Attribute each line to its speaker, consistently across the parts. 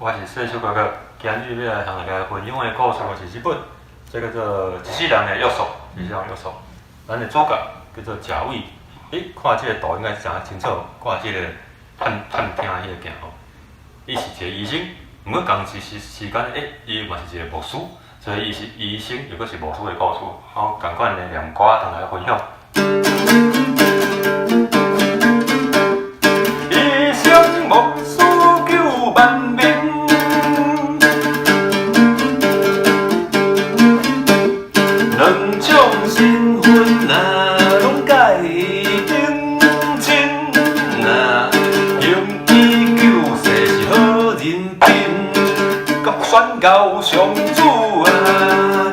Speaker 1: 我是細手哥哥，今日欲來向大家分享的故事是這本，這叫做《一世人的約束》，一世人約束。咱的主角叫做賈偉，欸，看這個圖應該誠清楚，看這個探探聽彼个鏡吼，伊是一個醫生，毋過仝時時時間，欸，伊嘛是一個牧師，所以伊是醫生，又閣是牧師的故事，吼，仝款的念歌同大家分享。醫生牧師救萬民，兩種身份啊，攏共認真啊，行醫救世是好人品，閣宣告上主啊，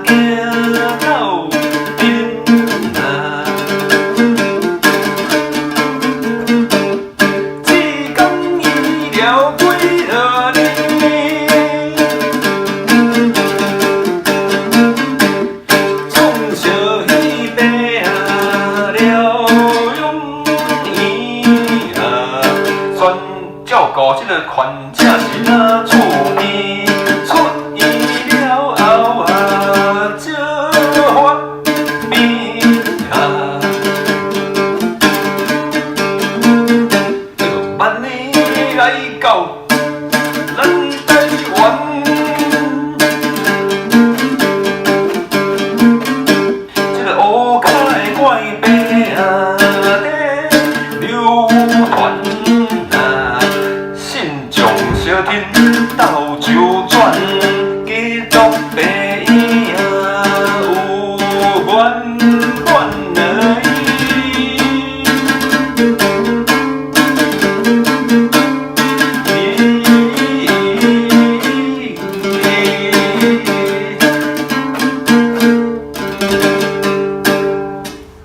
Speaker 1: 行到陣啊。只講醫療幾若年，創小彼病啊療養院啊，專照顧這个患者是若出院，出院了後啊，少發病啊。這个萬年來到咱台灣，這个烏跤的怪病啊，咧流傳啊，信眾相聽鬥周轉，基督病院啊，有圓滿而已。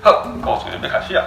Speaker 1: 好，故事就欲開始啊！